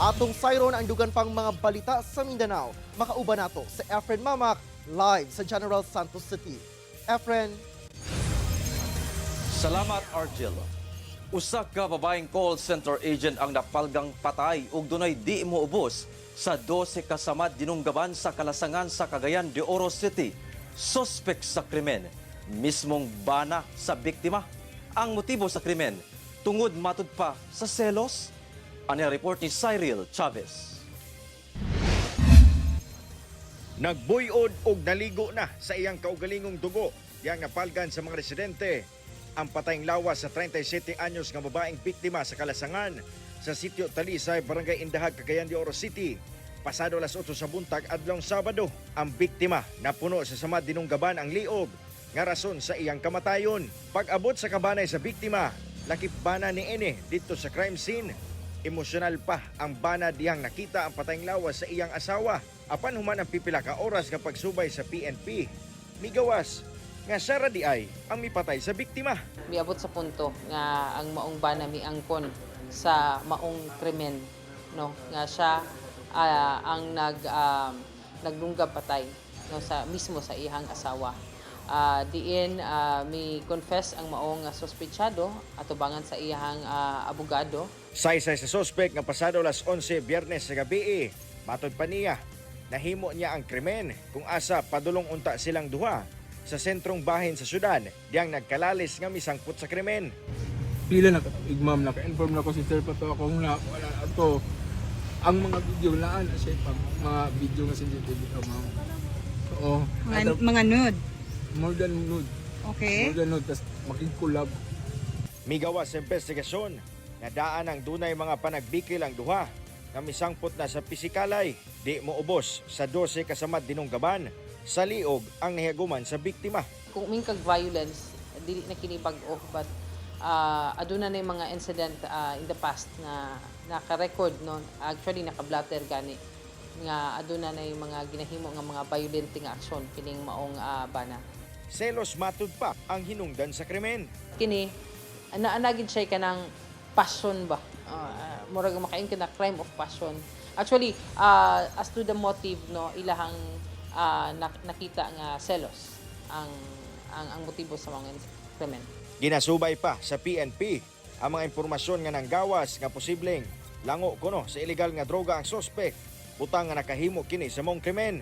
Atong sayron ang dugan pang mga balita sa Mindanao. Makauban nato sa Efren Mamac live sa General Santos City. Efren. Salamat, Argel. Usa ka babaeng call center agent ang napalgang patay ug dunay di moubos sa 12 ka samad dinunggaban sa Kalasangan sa Cagayan de Oro City. Suspek sa krimen, mismong bana sa biktima. Ang motibo sa krimen, tungod matud pa sa selos. Ani ang report ni Cyril Chavez. Nagbuyod og naligo na sa iyang kaugalingong dugo yang napalgan sa mga residente ang patayng lawas sa 37 anyos nga babaeng biktima sa Kalasangan sa sitio Talisay, Barangay Indahag, Cagayan de Oro City. Pasado alas 8 sa buntag adlong Sabado, ang biktima napuno sa samad dinunggaban ang liog nga rason sa iyang kamatayon. Pag-abot sa kabanay sa biktima, lakip bana ni ini didto sa crime scene. Emosyonal pa ang bana diyang nakita ang patayng lawas sa iyang asawa. Apan human ang pipila ka oras nga pagsubay sa PNP, migawas nga siya ra diay ang mipatay sa biktima. Miabot sa punto nga ang maong bana miangkon sa maong krimen, no, nga siya ang naglunggab patay, no, sa mismo sa iyang asawa. Diin mi confess ang maong suspetsado atubangan sa iyang abogado. Saysay sa sospek nga pasado alas 11 Biyernes sa gabi, matod pa niya, nahimo niya ang krimen kung asa padulong unta silang duha sa sentrong bahin sa syudad diyang nagkalalis nga misangpot sa krimen. Pila na katuig, ma'am, naka-inform na ko si sir pa to akong na wala na to. Ang mga video naa na siya pa mga video nga sensitive ito, ma'am. Oo. Mga nude. More than nude. More than nude, tas makig-collab. Migawas sa investigasyon nga daan ang dunay mga panagbikil ang duha nga misangpot na sa pisikalay, di moubos sa 12 kasamad dinunggaban sa liog ang nahiaguman sa biktima. Kung mingkag violence, dili na kini bag-o, but aduna na yung mga incident in the past nga naka-record, no, actually naka-blatter gani nga aduna na yung mga ginahimo nga mga violent nga aksyon kining maong bana. Selos matud pa ang hinungdan sa krimen. Kini ana gid siya kanang passion ba, murag makain ka na crime of passion actually. As to the motive, no, ilahang nakita nga selos ang motibo sa mga krimen. Ginasubay pa sa PNP ang mga impormasyon nga nanggawas nga posibleng lango kuno sa ilegal nga droga ang sospek, butang nga nakahimo kini sa mong krimen.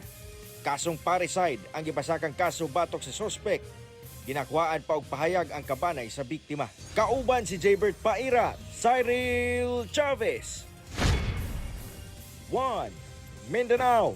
Kasong parricide ang gipasakang kaso batok sa sospek. Ginakuhaan pa og pahayag ang kabanay sa biktima. Kauban si Jaybert Paira, Cyril Chavez. 1 Mindanao.